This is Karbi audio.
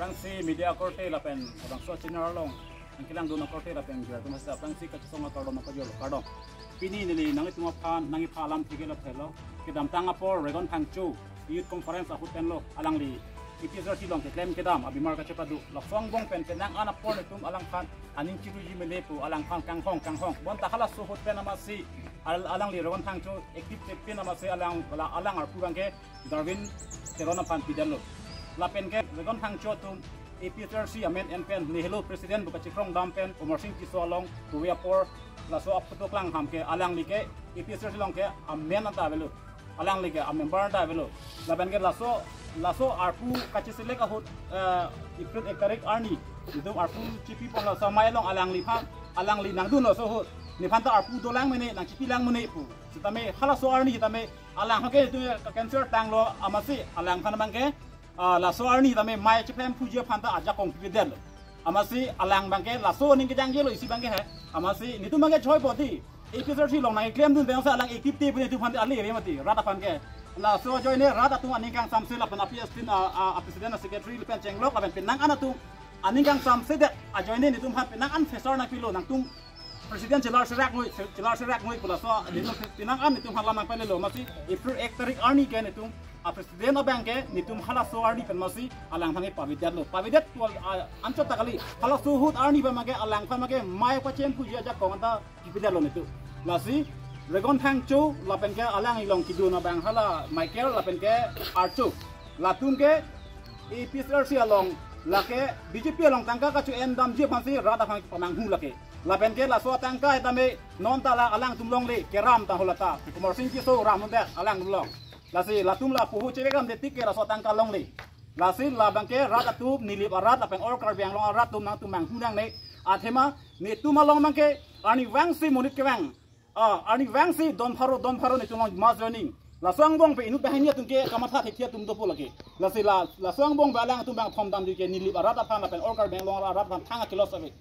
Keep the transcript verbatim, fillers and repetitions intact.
Aphrangsi media akorte lapen labangso channel along nangkelangdun akorte lapen jira atum hasta aphrangsi kachesong akardom akajolo kardom. Pini neli nanglitum aphan nangipha alam thekthelo thelo. Kedamtang apor Regon Phangcho Youth Conference ahut penlo alangli A P H L C along keklem kedam abimar kachepadu. Laso angbong pen penang an apor netum alangphan aning chiruji mene pu alangphan kanghong kanghong. Bonta halaso ahut pen amatsi al- alangli Regon Phangcho active chepin amatsi alang la- alang arpu abangke Darwin Teron aphan pidetlo. Lapen ke Regon Phangcho atum A P H L C amen en pen nehelo president pu kachekrong dam pen Amarsing Tisso along kove apor laso aphuthak lang ham ke alangli ke A P H L C along ke amen anta avelo. Alangli ke amember anta avelo. Lapen ke laso laso arpu kacheselek ahut, eh, April ek tarik arni netum arpu chepi pon laso amei along alangliphan alangli nangdun laso ahut. Nephan ta arpu dolang mene nangchepilang mene pu. Sitame halaso arni sitame alang hake tu ka cancer tanglo amatsi alangphan abangke, ah, laso arni tame mei chephem puji aphan ta ajakong pidetlo. Amatsi alang abangke laso aning kejangjelo isi abangke he. Amatsi netum abangke choi bodi. A P H L C along nangklemdun pen sa alang active te pu netum aphan ale re mati rat aphan ke. Laso ajoine rat atum aning kangsamse lapen A P S tin, ah, ah, president secretary lapen chenglok lapen penang an atum aning kangsamsedet ajoine netum aphan penang an fresher nangpilo nangtum president chelar serak ngoi, chelar serak ngoi pu laso netum penang an netum aphan lam nangpalelo amatsi April ek tarik arni ke netum a president abangke netum halaso arni pen amatsi alangphan ke pavedetlo. Pavedet tu, ah, anchot ta kali. Halaso ahut arni abangke alangphan abangke mei pachem puji ajakong anta kipidetlo netum. Lasi Regon Phangcho lapen ke alangli along kedun abang hala Michael lapen ke Archo. Latum ke A P H L C along lake B J P along tangka kacho-en damji aphansi rat aphan pamanghu lake. Lapen ke laso atangka sitame non ta la alangtum longle keram ta holata. Amarsing Tisso ram undet alangtum along. Lasi latum la puhu chevek ram detik ke laso atangka longle. Lasi labangke rat atum Nilip arat lapen All Karbi Anglong arat atum nangtum manghu nangne. Athema netum along abangke arnivangsi monit kevang. Ah, arnivangsi don pharo don pharo netum along mass joining. Laso angbong pen inut banghini atum ke kamatha thekthia atum dopo lake. Lasi la laso angbong pen alangtum bang thom damji ke Nilip arat aphan lapen All Karbi Anglong arat aphan thang akelos ave.